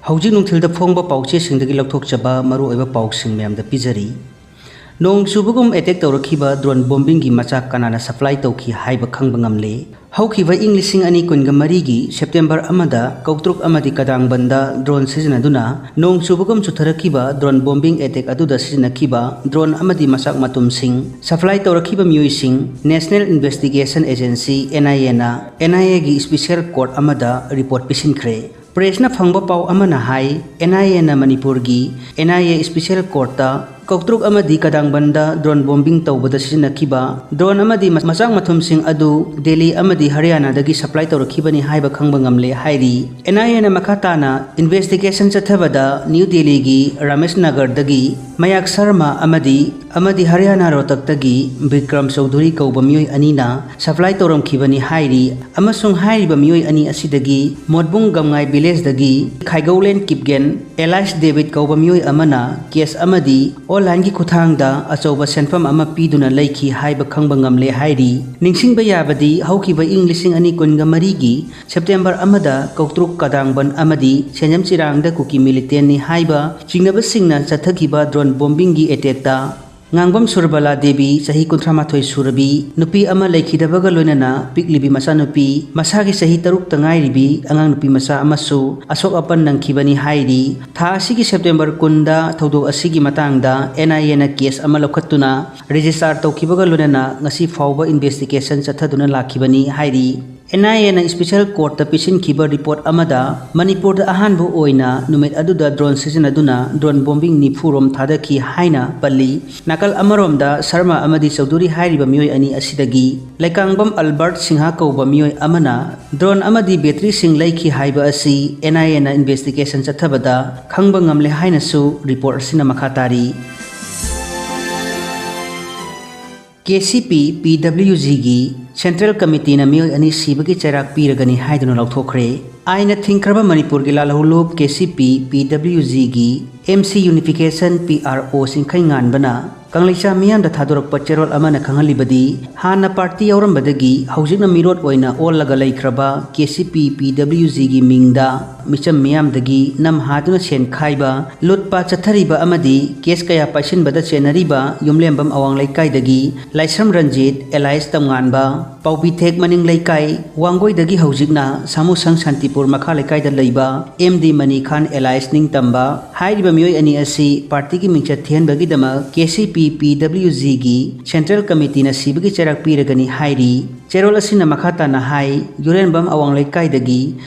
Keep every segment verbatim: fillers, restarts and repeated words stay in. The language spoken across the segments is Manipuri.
ꯍꯧꯖꯤꯛ ꯅꯨꯡꯊꯤꯜꯗ ꯐꯣꯡꯕ ꯄꯥꯎꯆꯦꯁꯤꯡꯗꯒꯤ ꯂꯧꯊꯣꯛꯆꯕ ꯃꯔꯨꯑꯣꯏꯕ ꯄꯥꯎꯁꯤꯡ ꯃꯌꯥꯝꯗ ꯄꯤꯖꯔꯤ꯫ ꯅꯣꯡ ꯆꯨꯕꯒꯨꯝ ꯑꯦꯇꯦꯛ ꯇꯧꯔꯛꯈꯤꯕ ꯗ꯭ꯔꯣꯟ ꯕꯣꯝꯕꯤꯡꯒꯤ ꯃꯆꯥꯛ ꯀꯅꯥꯅ ꯁꯄ꯭ꯂꯥꯏ ꯇꯧꯈꯤ ꯍꯥꯏꯕ ꯈꯪꯕ ꯉꯝꯂꯦ꯫ ꯍꯧꯈꯤꯕ ꯏꯪ ꯂꯤꯁꯤꯡ ꯑꯅꯤ ꯀꯨꯟꯒ ꯃꯔꯤꯒꯤ ꯁꯦꯞꯇꯦꯝꯕꯔ ꯑꯃꯗ ꯀꯧꯇ꯭ꯔꯨꯛ ꯑꯃꯗꯤ ꯀꯗꯥꯡꯕꯟꯗ ꯗ꯭ꯔꯣꯟ ꯁꯤꯖꯤꯟꯅꯗꯨꯅ ꯅꯣꯡ ꯆꯨꯕꯒꯨꯝ ꯆꯨꯊꯔꯛꯈꯤꯕ ꯗ꯭ꯔꯣꯟ ꯕꯣꯝꯕꯤꯡ ꯑꯦꯇꯦꯛ ꯑꯗꯨꯗ ꯁꯤꯖꯤꯟꯅꯈꯤꯕ ꯗ꯭ꯔꯣꯟ ꯑꯃꯗꯤ ꯃꯆꯥꯛ ꯃꯊꯨꯝꯁꯤꯡ ꯁꯄ꯭ꯂꯥꯏ ꯇꯧꯔꯛꯈꯤꯕ ꯃꯤꯑꯣꯏꯁꯤꯡ National Investigation Agency, N I A ꯅ N I A ꯒꯤ ꯁ꯭ꯄꯤꯁꯦꯜ ꯀꯣꯔꯠ ꯑꯃꯗ ꯔꯤꯄꯣꯔꯠ ꯄꯤꯁꯤꯟꯈ꯭ꯔꯦ꯫ ꯄ꯭ꯔꯦꯁꯅ ꯐꯪꯕ ꯄꯥꯎ ꯑꯃꯅ ꯍꯥꯏ, N I A ꯅ ꯃꯅꯤꯄꯨꯔꯒꯤ N I A ꯁ꯭ꯄꯤꯁꯦꯜ ꯀꯣꯔꯠꯇ ꯀꯧꯇ꯭ꯔꯨꯛ ꯑꯃꯗꯤ ꯀꯗꯥꯡꯕꯟꯗ ꯗ꯭ꯔꯣꯟ ꯕꯣꯝꯕꯤꯡ ꯇꯧꯕꯗ ꯁꯤꯖꯤꯟꯅꯈꯤꯕ ꯗ꯭ꯔꯣꯟ ꯑꯃꯗꯤ ꯃꯆꯥꯛ ꯃꯊꯨꯝꯁꯤꯡ ꯑꯗꯨ ꯗꯦꯜꯂꯤ ꯑꯃꯗꯤ ꯍꯔꯤꯌꯥꯅꯥꯗꯒꯤ ꯁꯄ꯭ꯂꯥꯏ ꯇꯧꯔꯛꯈꯤꯕꯅꯤ ꯍꯥꯏꯕ ꯈꯪꯕ ꯉꯝꯂꯦ ꯍꯥꯏꯔꯤ꯫ N I A ꯅ ꯃꯈꯥ ꯇꯥꯅ ꯏꯟꯚꯦꯁꯇꯤꯒꯦꯁꯟ ꯆꯠꯊꯕꯗ ꯅ꯭ꯌꯨ ꯗꯦꯜꯂꯤꯒꯤ ꯔꯥꯃꯦꯁ ꯅꯒꯔꯗꯒꯤ ꯃꯌꯥꯛ ꯁꯔꯃ ꯑꯃꯗꯤ, ꯑꯃꯗꯤ ꯍꯔꯤꯌꯥꯅꯥ ꯔꯣꯍꯇꯛꯇꯒꯤ ꯕꯤꯀ꯭ꯔꯝ ꯆꯧꯙꯨꯔꯤ ꯀꯧꯕ ꯃꯤꯑꯣꯏ ꯑꯅꯤꯅ ꯁꯄ꯭ꯂꯥꯏ ꯇꯧꯔꯝꯈꯤꯕꯅꯤ ꯍꯥꯏꯔꯤ, ꯑꯃꯁꯨꯡ ꯍꯥꯏꯔꯤꯕ ꯃꯤꯑꯣꯏ ꯑꯅꯤ ꯑꯁꯤꯗꯒꯤ ꯃꯣꯠꯕꯨꯡ ꯒꯝꯉꯥꯏ ꯚꯤꯂꯦꯖꯗꯒꯤ ꯈꯥꯏꯒꯧꯂꯦꯟ ꯀꯤꯞꯒꯦꯟ, ꯑꯦꯂꯥꯏꯁ ꯗꯦꯕꯤꯠ ꯀꯧꯕ ꯃꯤꯑꯣꯏ ꯑꯃꯅ ꯀꯦꯁ ꯑꯃꯗꯤ ꯑꯣꯟꯂꯥꯏꯟꯒꯤ ꯈꯨꯠꯊꯥꯡꯗ ꯑꯆꯧꯕ ꯁꯦꯟꯐꯝ ꯑꯃ ꯄꯤꯗꯨꯅ ꯂꯩꯈꯤ ꯍꯥꯏꯕ ꯈꯪꯕ ꯉꯝꯂꯦ ꯍꯥꯏꯔꯤ꯫ ꯅꯤꯡꯁꯤꯡꯕ ꯌꯥꯕꯗꯤ, ꯍꯧꯈꯤꯕ ꯏꯪ ꯂꯤꯁꯤꯡ ꯑꯅꯤ ꯀꯨꯟꯒ ꯃꯔꯤꯒꯤ ꯁꯦꯞꯇꯦꯝꯕꯔ ꯑꯃꯗ ꯀꯧꯇ꯭ꯔꯨꯛ ꯀꯗꯥꯡꯕꯟ ꯑꯃꯗꯤ ꯁꯦꯟꯖꯝ ꯆꯤꯔꯥꯡꯗ ꯀꯨꯀꯤ ꯃꯤꯂꯤꯇꯦꯟꯅꯤ ꯍꯥꯏꯕ ꯆꯤꯡꯅꯕꯁꯤꯡꯅ ꯆꯠꯊꯈꯤꯕ ꯗ꯭ꯔꯣꯟ ꯕꯣꯝꯕꯤꯡꯒꯤ ꯑꯦꯇꯦꯛꯇ ꯉꯥꯡꯕꯝ ꯁꯨꯔꯕꯂꯥ ꯗꯦꯕꯤ, ꯆꯍꯤ ꯀꯨꯟꯊ꯭ꯔꯥ ꯃꯥꯊꯣꯏ ꯁꯨꯔꯕꯤ, ꯅꯨꯄꯤ ꯑꯃ ꯂꯩꯈꯤꯗꯕꯒ ꯂꯣꯏꯅꯅ ꯄꯤꯛꯂꯤꯕꯤ ꯃꯆꯥꯅꯨꯄꯤ, ꯃꯁꯥꯒꯤ ꯆꯍꯤ ꯇꯔꯨꯛꯇ ꯉꯥꯏꯔꯤꯕꯤ ꯑꯉꯥꯡ ꯅꯨꯄꯤ ꯃꯆꯥ ꯑꯃꯁꯨ ꯑꯁꯣꯛ ꯑꯄꯟ ꯅꯪꯈꯤꯕꯅꯤ ꯍꯥꯏꯔꯤ꯫ ꯊꯥ ꯑꯁꯤꯒꯤ ꯁꯦꯞꯇꯦꯝꯕꯔ ꯀꯨꯟꯗ ꯊꯧꯗꯣꯛ ꯑꯁꯤꯒꯤ ꯃꯇꯥꯡꯗ N I A ꯅ ꯀꯦꯁ ꯑꯃ ꯂꯧꯈꯠꯇꯨꯅ ꯔꯦꯖꯤꯁꯇꯥꯔ ꯇꯧꯈꯤꯕꯒ ꯂꯣꯏꯅꯅ ꯉꯁꯤ ꯐꯥꯎꯕ ꯏꯟꯚꯦꯁꯇꯤꯒꯦꯁꯟ ꯆꯠꯊꯗꯨꯅ ꯂꯥꯛꯈꯤꯕꯅꯤ ꯍꯥꯏꯔꯤ꯫ N I A ꯅ ꯁ꯭ꯄꯤꯁꯦꯜ ꯀꯣꯔꯠꯇ ꯄꯤꯁꯤꯟꯈꯤꯕ ꯔꯤꯄꯣꯔꯠ ꯑꯃꯗ ꯃꯅꯤꯄꯨꯔꯗ ꯑꯍꯥꯟꯕ ꯑꯣꯏꯅ ꯅꯨꯃꯤꯠ ꯑꯗꯨꯗ ꯗ꯭ꯔꯣꯟ ꯁꯤꯖꯤꯟꯅꯗꯨꯅ ꯗ꯭ꯔꯣꯟ ꯕꯣꯝꯕꯤꯡ ꯅꯤꯐꯨ ꯔꯣꯝ ꯊꯥꯗꯈꯤ ꯍꯥꯏꯅ ꯄꯜꯂꯤ꯫ ꯅꯥꯀꯜ ꯑꯃꯔꯣꯝꯗ ꯁꯔꯃ ꯑꯃꯗꯤ ꯆꯧꯙꯨꯔꯤ ꯍꯥꯏꯔꯤꯕ ꯃꯤꯑꯣꯏ ꯑꯅꯤ ꯑꯁꯤꯗꯒꯤ ꯂꯩꯀꯥꯡꯕꯝ ꯑꯜꯕꯔꯠ ꯁꯤꯡꯍ ꯀꯧꯕ ꯃꯤꯑꯣꯏ ꯑꯃꯅ ꯗ꯭ꯔꯣꯟ ꯑꯃꯗꯤ ꯕꯦꯇ꯭ꯔꯤꯁꯤꯡ ꯂꯩꯈꯤ ꯍꯥꯏꯕ ꯑꯁꯤ N I A ꯅ ꯏꯟꯚꯦꯁꯇꯤꯒꯦꯁꯟ ꯆꯠꯊꯕꯗ ꯈꯪꯕ ꯉꯝꯂꯦ ꯍꯥꯏꯅꯁꯨ ꯔꯤꯄꯣꯔꯠ ꯑꯁꯤꯅ ꯃꯈꯥ ꯇꯥꯔꯤ꯫ K C P P W G ꯒꯤ ꯁꯦꯟꯇ꯭ꯔꯦꯜ ꯀꯃꯤꯇꯤꯅ ꯃꯤꯑꯣꯏ ꯑꯅꯤ ꯁꯤꯕꯒꯤ ꯆꯩꯔꯥꯛ ꯄꯤꯔꯒꯅꯤ ꯍꯥꯏꯗꯨꯅ ꯂꯧꯊꯣꯛꯈ꯭ꯔꯦ꯫ ꯑꯥꯏꯟꯅ ꯊꯤꯡꯈ꯭ꯔꯕ ꯃꯅꯤꯄꯨꯔꯒꯤ ꯂꯥꯜꯍꯧꯂꯨꯞ ꯀꯦ ꯁꯤ ꯄꯤ ꯄꯤ W ꯖꯤꯒꯤ M C ꯌꯨꯅꯤꯐꯤꯀꯦꯁꯟ P R ꯑꯣ ꯁꯤꯡꯈꯩ ꯉꯥꯟꯕꯅ ꯀꯪꯂꯩꯆꯥ ꯃꯤꯌꯥꯝꯗ ꯊꯥꯗꯣꯔꯛꯄ ꯆꯦꯔꯣꯜ ꯑꯃꯅ ꯈꯪꯍꯜꯂꯤꯕꯗꯤ, ꯍꯥꯟꯅ ꯄꯥꯔꯇꯤ ꯌꯥꯎꯔꯝꯕꯗꯒꯤ ꯍꯧꯖꯤꯛꯅ ꯃꯤꯔꯣꯠ ꯑꯣꯏꯅ ꯑꯣꯜꯂꯒ ꯂꯩꯈ꯭ꯔꯕ ꯀꯦ ꯁꯤ ꯄꯤ ꯄꯤ ꯗꯕ꯭ꯂꯤꯎ ꯖꯤꯒꯤ ꯃꯤꯡꯗ ꯃꯤꯆꯝ ꯃꯤꯌꯥꯝꯗꯒꯤ ꯅꯝ ꯍꯥꯗꯨꯅ ꯁꯦꯟ ꯈꯥꯏꯕ, ꯂꯨꯠ ꯄꯥꯠ ꯆꯠꯊꯔꯤꯕ ꯑꯃꯗꯤ ꯀꯦꯁ ꯀꯌꯥ ꯄꯥꯏꯁꯤꯟꯕꯗ ꯆꯦꯟꯅꯔꯤꯕ ꯌꯨꯝꯂꯦꯝꯕꯝ ꯑꯋꯥꯡ ꯂꯩꯀꯥꯏꯗꯒꯤ ꯂꯥꯏꯁ꯭ꯔꯝ ꯔꯟꯖꯤꯠ, ꯑꯦꯂꯥꯏꯁ ꯇꯝꯉꯥꯟꯕ, ꯄꯥꯎꯕꯤꯊꯦꯛ ꯃꯅꯤꯡ ꯂꯩꯀꯥꯏ, ꯋꯥꯡꯒꯣꯏꯗꯒꯤ ꯍꯧꯖꯤꯛꯅ ꯁꯥꯃꯨꯁꯪ ꯁꯥꯟꯇꯤꯄꯨꯔ ꯃꯈꯥ ꯂꯩꯀꯥꯏꯗ ꯂꯩꯕ ꯑꯦꯝ ꯗꯤ ꯃꯅꯤꯈꯥꯟ ꯑꯦꯂꯥꯏꯁ ꯅꯤꯡꯇꯝꯕ ꯍꯥꯏꯔꯤꯕ ꯃꯤꯑꯣꯏ ꯑꯅꯤ ꯑꯁꯤ ꯄꯥꯔꯇꯤꯒꯤ ꯃꯤꯡꯆꯠ ꯊꯤꯍꯟꯕꯒꯤꯗꯃꯛ ꯀꯦ ꯁꯤ ꯄꯤ ꯄꯤ ꯗꯕ꯭ꯂꯤꯎ ꯖꯤꯒꯤ ꯁꯦꯟꯇ꯭ꯔꯦꯜ ꯀꯃꯤꯇꯤꯅ ꯁꯤꯕꯒꯤ ꯆꯩꯔꯥꯛ ꯄꯤꯔꯒꯅꯤ ꯍꯥꯏꯔꯤ꯫ ꯆꯦꯔꯣꯜ ꯑꯁꯤꯅ ꯃꯈꯥ ꯇꯥꯅ ꯍꯥꯏ, ꯌꯨꯔꯦꯟꯕꯝ ꯑꯋꯥꯡ ꯂꯩꯀꯥꯏꯗꯒꯤ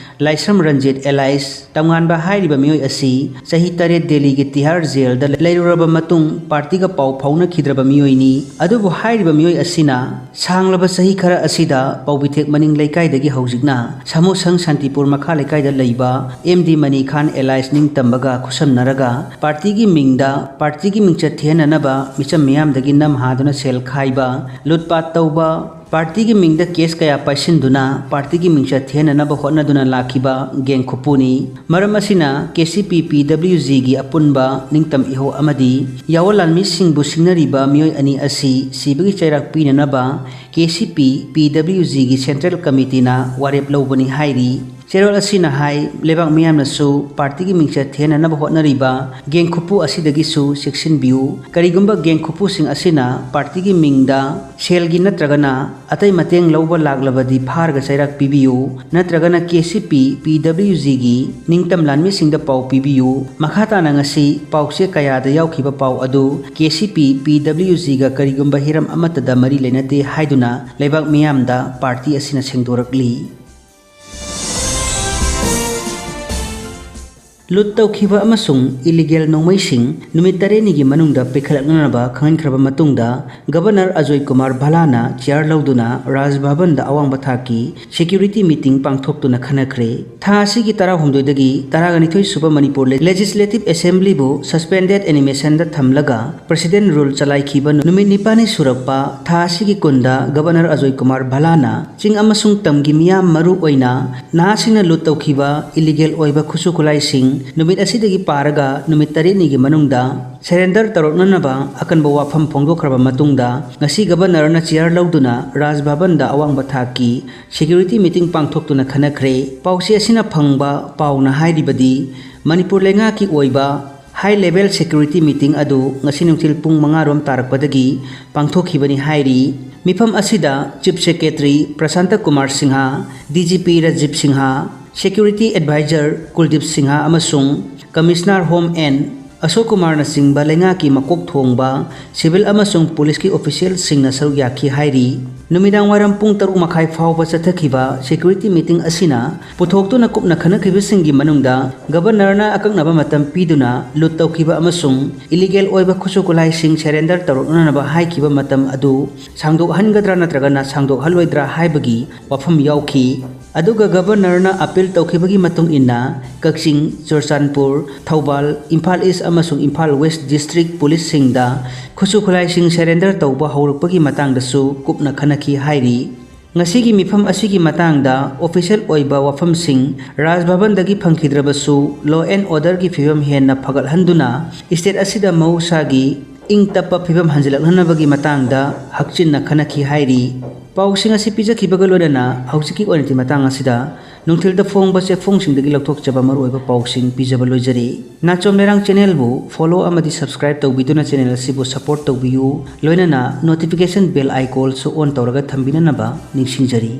ꯂꯥꯏꯁ꯭ꯔꯝ ꯔꯟꯖꯤꯠ ꯑꯦꯂꯥꯏꯁ ꯇꯝꯉꯥꯟꯕ ꯍꯥꯏꯔꯤꯕ ꯃꯤꯑꯣꯏ ꯑꯁꯤ ꯆꯍꯤ ꯇꯔꯦꯠ ꯗꯦꯜꯂꯤꯒꯤ ꯇꯤꯍꯥꯔ ꯖꯦꯜꯗ ꯂꯩꯔꯨꯔꯕ ꯃꯇꯨꯡ ꯄꯥꯔꯇꯤꯒ ꯄꯥꯎ ꯐꯥꯎꯅꯈꯤꯗ꯭ꯔꯕ ꯃꯤꯑꯣꯏꯅꯤ꯫ ꯑꯗꯨꯕꯨ ꯍꯥꯏꯔꯤꯕ ꯃꯤꯑꯣꯏ ꯑꯁꯤꯅ ꯁꯥꯡꯂꯕ ꯆꯍꯤ ꯈꯔ ꯑꯁꯤꯗ ꯄꯥꯎꯕꯤꯊꯦꯛ ꯃꯅꯤꯡ ꯂꯩꯀꯥꯏꯗꯒꯤ ꯍꯧꯖꯤꯛꯅ ꯁꯥꯃꯨꯁꯪ ꯁꯥꯟꯇꯤꯄꯨꯔ ꯃꯈꯥ ꯂꯩꯀꯥꯏꯗ ꯂꯩꯕ ꯑꯦꯝ ꯗꯤ ꯃꯅꯤꯈꯥꯟ ꯑꯦꯂꯥꯏꯁ ꯅꯤꯡꯇꯝꯕꯒ ꯈꯨꯠꯁꯝꯅꯔꯒ ꯄꯥꯔꯇꯤꯒꯤ ꯃꯤꯡꯗ ꯄꯥꯔꯇꯤꯒꯤ ꯃꯤꯡꯆꯠ ꯊꯤꯍꯟꯅꯅꯕ ꯃꯤꯆꯝ ꯃꯤꯌꯥꯝꯗꯒꯤ ꯅꯝ ꯍꯥꯗꯨꯅ ꯁꯦꯜ ꯈꯥꯏꯕ, ꯂꯨꯠꯄꯥꯠ ꯇꯧꯕ, ꯄꯥꯔꯇꯤꯒꯤ ꯃꯤꯡꯗ ꯀꯦꯁ ꯀꯌꯥ ꯄꯥꯏꯁꯤꯟꯗꯨꯅ ꯄꯥꯔꯇꯤꯒꯤ ꯃꯤꯡꯆꯠ ꯊꯤꯍꯟꯅꯅꯕ ꯍꯣꯠꯅꯗꯨꯅ ꯂꯥꯛꯈꯤꯕ ꯒꯦꯡ ꯈꯨꯄꯨꯅꯤ꯫ ꯃꯔꯝ ꯑꯁꯤꯅ ꯀꯦ ꯁꯤ ꯄꯤ ꯄꯤ ꯗꯕ꯭ꯂꯤꯎ ꯖꯤꯒꯤ ꯑꯄꯨꯟꯕ ꯅꯤꯡꯇꯝ ꯏꯍꯧ ꯑꯃꯗꯤ ꯌꯥꯑꯣꯟ ꯂꯥꯟꯃꯤꯁꯤꯡꯕꯨ ꯁꯤꯡꯅꯔꯤꯕ ꯃꯤꯑꯣꯏ ꯑꯅꯤ ꯑꯁꯤ ꯁꯤꯕꯒꯤ ꯆꯩꯔꯥꯛ ꯄꯤꯅꯅꯕ ꯀꯦ ꯁꯤ ꯄꯤ ꯄꯤ ꯗꯕ꯭ꯂꯤꯎ ꯖꯤꯒꯤ ꯁꯦꯟꯇ꯭ꯔꯦꯜ ꯀꯃꯤꯇꯤꯅ ꯋꯥꯔꯦꯞ ꯂꯧꯕꯅꯤ ꯍꯥꯏꯔꯤ꯫ ꯆꯦꯔꯣꯜ ꯑꯁꯤꯅ ꯍꯥꯏ, ꯂꯩꯕꯥꯛ ꯃꯤꯌꯥꯝꯅꯁꯨ ꯄꯥꯔꯇꯤꯒꯤ ꯃꯤꯡꯆꯠ ꯊꯤꯍꯟꯅꯅꯕ ꯍꯣꯠꯅꯔꯤꯕ ꯒꯦꯡ ꯈꯨꯄꯨ ꯑꯁꯤꯗꯒꯤꯁꯨ ꯆꯦꯛꯁꯤꯟꯕꯤꯌꯨ꯫ ꯀꯔꯤꯒꯨꯝꯕ ꯒꯦꯡ ꯈꯨꯄꯨꯁꯤꯡ ꯑꯁꯤꯅ ꯄꯥꯔꯇꯤꯒꯤ ꯃꯤꯡꯗ ꯁꯦꯜꯒꯤ ꯅꯠꯇ꯭ꯔꯒꯅ ꯑꯇꯩ ꯃꯇꯦꯡ ꯂꯧꯕ ꯂꯥꯛꯂꯕꯗꯤ ꯐꯥꯔꯒ ꯆꯩꯔꯥꯛ ꯄꯤꯕꯤꯌꯨ, ꯅꯠꯇ꯭ꯔꯒꯅ ꯀꯦ ꯁꯤ ꯄꯤ ꯄꯤ ꯗꯕ꯭ꯂꯤꯎ ꯖꯤꯒꯤ ꯅꯤꯡꯇꯝ ꯂꯥꯟꯃꯤꯁꯤꯡꯗ ꯄꯥꯎ ꯄꯤꯕꯤꯌꯨ꯫ ꯃꯈꯥ ꯇꯥꯅ ꯉꯁꯤ ꯄꯥꯎꯆꯦ ꯀꯌꯥꯗ ꯌꯥꯎꯈꯤꯕ ꯄꯥꯎ ꯑꯗꯨ ꯀꯦ ꯁꯤ ꯄꯤ ꯄꯤ ꯗꯕ꯭ꯂꯤꯎ ꯖꯤꯒ ꯀꯔꯤꯒꯨꯝꯕ ꯍꯤꯔꯝ ꯑꯃꯠꯇꯗ ꯃꯔꯤ ꯂꯩꯅꯗꯦ ꯍꯥꯏꯗꯨꯅ ꯂꯩꯕꯥꯛ ꯃꯤꯌꯥꯝꯗ ꯄꯥꯔꯇꯤ ꯑꯁꯤꯅ ꯁꯦꯡꯗꯣꯔꯛꯂꯤ꯫ ꯂꯨꯠ ꯇꯧꯈꯤꯕ ꯑꯃꯁꯨꯡ ꯏꯂꯤꯒꯦꯜ ꯅꯣꯡꯃꯩꯁꯤꯡ ꯅꯨꯃꯤꯠ ꯇꯔꯦꯠꯅꯤꯒꯤ ꯃꯅꯨꯡꯗ ꯄꯤꯈꯠꯂꯛꯅꯅꯕ ꯈꯪꯍꯟꯈ꯭ꯔꯕ ꯃꯇꯨꯡꯗ, ꯒꯕꯔꯅꯔ ꯑꯖꯣꯏ ꯀꯨꯃꯥꯔ ꯚꯂꯥꯅ ꯆꯤꯌꯥꯔ ꯂꯧꯗꯨꯅ ꯔꯥꯖ ꯚꯕꯟꯗ ꯑꯋꯥꯡꯕ ꯊꯥꯛꯀꯤ ꯁꯦꯀ꯭ꯌꯨꯔꯤꯇꯤ ꯃꯤꯇꯤꯡ ꯄꯥꯡꯊꯣꯛꯇꯨꯅ ꯈꯟꯅꯈ꯭ꯔꯦ꯫ ꯊꯥ ꯑꯁꯤꯒꯤ ꯇꯔꯥꯍꯨꯝꯗꯣꯏꯗꯒꯤ ꯇꯔꯥꯒ ꯅꯤꯊꯣꯏ ꯁꯨꯕ ꯃꯅꯤꯄꯨꯔ ꯂꯦ-, ꯂꯦꯖꯤꯁꯂꯦꯇꯤꯚ ꯑꯦꯁꯦꯝꯕ꯭ꯂꯤꯕꯨ ꯁꯁꯄꯦꯟꯗꯦꯗ ꯑꯦꯅꯤꯃꯦꯁꯟꯗ ꯊꯝꯂꯒ ꯄ꯭ꯔꯦꯁꯤꯗꯦꯟ ꯔꯨꯜ ꯆꯂꯥꯏꯈꯤꯕ ꯅꯨꯃꯤꯠ ꯅꯤꯄꯥꯜꯅꯤ ꯁꯨꯔꯛꯄ ꯊꯥ ꯑꯁꯤꯒꯤ ꯀꯨꯟꯗ ꯒꯕꯔꯅꯔ ꯑꯖꯣꯏ ꯀꯨꯃꯥꯔ ꯚꯂꯥꯅ ꯆꯤꯡ ꯑꯃꯁꯨꯡ ꯇꯝꯒꯤ ꯃꯤꯌꯥꯝ, ꯃꯔꯨ ꯑꯣꯏꯅ ꯅꯍꯥꯁꯤꯡꯅ ꯂꯨꯠ ꯇꯧꯈꯤꯕ ꯏꯂꯤꯒꯦꯜ ꯑꯣꯏꯕ ꯈꯨꯠꯁꯨ ꯈꯨꯠꯂꯥꯏꯁꯤꯡ ꯅꯨꯃꯤꯠ ꯑꯁꯤꯗꯒꯤ ꯄꯥꯔꯒ ꯅꯨꯃꯤꯠ ꯇꯔꯦꯠꯅꯤꯒꯤ ꯃꯅꯨꯡꯗ ꯁꯔꯦꯟꯗꯔ ꯇꯧꯔꯛꯅꯅꯕ ꯑꯀꯟꯕ ꯋꯥꯐꯝ ꯐꯣꯡꯗꯣꯛꯈ꯭ꯔꯕ ꯃꯇꯨꯡꯗ, ꯉꯁꯤ ꯒꯕꯔꯅꯔꯅ ꯆꯤꯌꯥꯔ ꯂꯧꯗꯨꯅ ꯔꯥꯖ ꯚꯕꯟꯗ ꯑꯋꯥꯡꯕ ꯊꯥꯛꯀꯤ ꯁꯦꯀ꯭ꯌꯨꯔꯤꯇꯤ ꯃꯤꯇꯤꯡ ꯄꯥꯡꯊꯣꯛꯇꯨꯅ ꯈꯟꯅꯈ꯭ꯔꯦ꯫ ꯄꯥꯎꯆꯦ ꯑꯁꯤꯅ ꯐꯪꯕ ꯄꯥꯎꯅ ꯍꯥꯏꯔꯤꯕꯗꯤ, ꯃꯅꯤꯄꯨꯔ ꯂꯩꯉꯥꯛꯀꯤ ꯑꯣꯏꯕ ꯍꯥꯏ ꯂꯦꯚꯦꯜ ꯁꯦꯀ꯭ꯌꯨꯔꯤꯇꯤ ꯃꯤꯇꯤꯡ ꯑꯗꯨ ꯉꯁꯤ ꯅꯨꯡꯊꯤꯜ ꯄꯨꯡ ꯃꯉꯥ ꯔꯣꯝ ꯇꯥꯔꯛꯄꯗꯒꯤ ꯄꯥꯡꯊꯣꯛꯈꯤꯕꯅꯤ ꯍꯥꯏꯔꯤ꯫ ꯃꯤꯐꯝ ꯑꯁꯤꯗ chief secretary Prashant Kumar Singh, D G P Rajiv Singh, security advisor Kuldeep Singh ꯑꯃꯁꯨꯡ ꯀꯃꯤꯁꯅꯔ ꯍꯣꯝ ꯑꯦꯟ ꯑꯁꯣꯛ ꯀꯨꯃꯥꯔꯅꯆꯤꯡꯕ ꯂꯩꯉꯥꯛꯀꯤ ꯃꯀꯣꯛ ꯊꯣꯡꯕ ꯁꯤꯚꯤꯜ ꯑꯃꯁꯨꯡ ꯄꯨꯂꯤꯁꯀꯤ ꯑꯣꯐꯤꯁꯤꯌꯦꯜꯁꯤꯡꯅ ꯁꯔꯨꯛ ꯌꯥꯈꯤ ꯍꯥꯏꯔꯤ꯫ ꯅꯨꯃꯤꯗꯥꯡ ꯋꯥꯏꯔꯝ ꯄꯨꯡ ꯇꯔꯨꯛ ꯃꯈꯥꯏ ꯐꯥꯎꯕ ꯆꯠꯊꯈꯤꯕ ꯁꯦꯀ꯭ꯌꯨꯔꯤꯇꯤ ꯃꯤꯇꯤꯡ ꯑꯁꯤꯅ ꯄꯨꯊꯣꯛꯇꯨꯅ ꯀꯨꯞꯅ ꯈꯟꯅꯈꯤꯕꯁꯤꯡꯒꯤ ꯃꯅꯨꯡꯗ ꯒꯕꯔꯅꯔꯅ ꯑꯀꯛꯅꯕ ꯃꯇꯝ ꯄꯤꯗꯨꯅ ꯂꯨꯠ ꯇꯧꯈꯤꯕ ꯑꯃꯁꯨꯡ ꯏꯂꯤꯒꯦꯜ ꯑꯣꯏꯕ ꯈꯨꯠꯁꯨ ꯈꯨꯠꯂꯥꯏꯁꯤꯡ ꯁꯔꯦꯟꯗꯔ ꯇꯧꯔꯛꯅꯅꯕ ꯍꯥꯏꯈꯤꯕ ꯃꯇꯝ ꯑꯗꯨ ꯁꯥꯡꯗꯣꯛꯍꯟꯒꯗ꯭ꯔꯥ ꯅꯠꯇ꯭ꯔꯒꯅ ꯁꯥꯡꯗꯣꯛꯍꯜꯂꯣꯏꯗ꯭ꯔꯥ ꯍꯥꯏꯕꯒꯤ ꯋꯥꯐꯝ ꯌꯥꯎꯈꯤ꯫ ꯑꯗꯨꯒ ꯒꯕꯔꯅꯔꯅ ꯑꯄꯤꯜ ꯇꯧꯈꯤꯕꯒꯤ ꯃꯇꯨꯡ ꯏꯟꯅ ꯀꯛꯆꯤꯡ, ꯆꯨꯔꯆꯥꯟꯄꯨꯔ, ꯊꯧꯕꯥꯜ, ꯏꯝꯐꯥꯜ ꯏꯁ ꯑꯃꯁꯨꯡ ꯏꯝꯐꯥꯜ ꯋꯦꯁ ꯗꯤꯁꯇ꯭ꯔꯤꯛ ꯄꯨꯂꯤꯁꯁꯤꯡꯗ ꯈꯨꯠꯁꯨ ꯈꯨꯠꯂꯥꯏꯁꯤꯡ ꯁꯔꯦꯟꯗꯔ ꯇꯧꯕ ꯍꯧꯔꯛꯄꯒꯤ ꯃꯇꯥꯡꯗꯁꯨ ꯀꯨꯞꯅ ꯈꯟꯅꯈꯤ ꯍꯥꯏꯔꯤ꯫ ꯉꯁꯤꯒꯤ ꯃꯤꯐꯝ ꯑꯁꯤꯒꯤ ꯃꯇꯥꯡꯗ ꯑꯣꯐꯤꯁꯤꯌꯦꯜ ꯑꯣꯏꯕ ꯋꯥꯐꯝꯁꯤꯡ ꯔꯥꯖ ꯚꯕꯟꯗꯒꯤ ꯐꯪꯈꯤꯗ꯭ꯔꯕꯁꯨ, ꯂꯣ ꯑꯦꯟ ꯑꯣꯔꯗꯔꯒꯤ ꯐꯤꯕꯝ ꯍꯦꯟꯅ ꯐꯒꯠꯍꯟꯗꯨꯅ ꯁ꯭ꯇꯦꯠ ꯑꯁꯤꯗ ꯃꯍꯧꯁꯥꯒꯤ ꯏꯪ ꯇꯞꯄ ꯐꯤꯕꯝ ꯍꯟꯖꯤꯜꯂꯛꯅꯅꯕꯒꯤ ꯃꯇꯥꯡꯗ ꯍꯛꯆꯤꯟꯅ ꯈꯟꯅꯈꯤ ꯍꯥꯏꯔꯤ꯫ ꯄꯥꯎꯁꯤꯡ ꯑꯁꯤ ꯄꯤꯖꯈꯤꯕꯒ ꯂꯣꯏꯅꯅ ꯍꯧꯖꯤꯛꯀꯤ ꯑꯣꯏꯅꯗꯤ ꯃꯇꯥꯡ ꯑꯁꯤꯗ ꯅꯨꯡꯊꯤꯜꯗ ꯐꯣꯡꯕ ꯆꯦꯐꯣꯡꯁꯤꯡꯗꯒꯤ ꯂꯧꯊꯣꯛꯆꯕ ꯃꯔꯨꯑꯣꯏꯕ ꯄꯥꯎꯁꯤꯡ ꯄꯤꯖꯕ ꯂꯣꯏꯖꯔꯦ꯫ ꯅꯥꯆꯣꯝ ꯂꯩꯔꯥꯡ ꯆꯦꯅꯦꯜꯕꯨ ꯐꯣꯂꯣ ꯑꯃꯗꯤ ꯁꯕꯁꯀ꯭ꯔꯥꯏꯕ ꯇꯧꯕꯤꯗꯨꯅ ꯆꯦꯅꯦꯜ ꯑꯁꯤꯕꯨ ꯁꯄꯣꯔꯠ ꯇꯧꯕꯤꯌꯨ, ꯂꯣꯏꯅꯅ ꯅꯣꯇꯤꯐꯤꯀꯦꯁꯟ ꯕꯦꯜ ꯑꯥꯏꯀꯣꯟꯁꯨ ꯑꯣꯟ ꯇꯧꯔꯒ ꯊꯝꯕꯤꯅꯅꯕ ꯅꯤꯡꯁꯤꯡꯖꯔꯤ꯫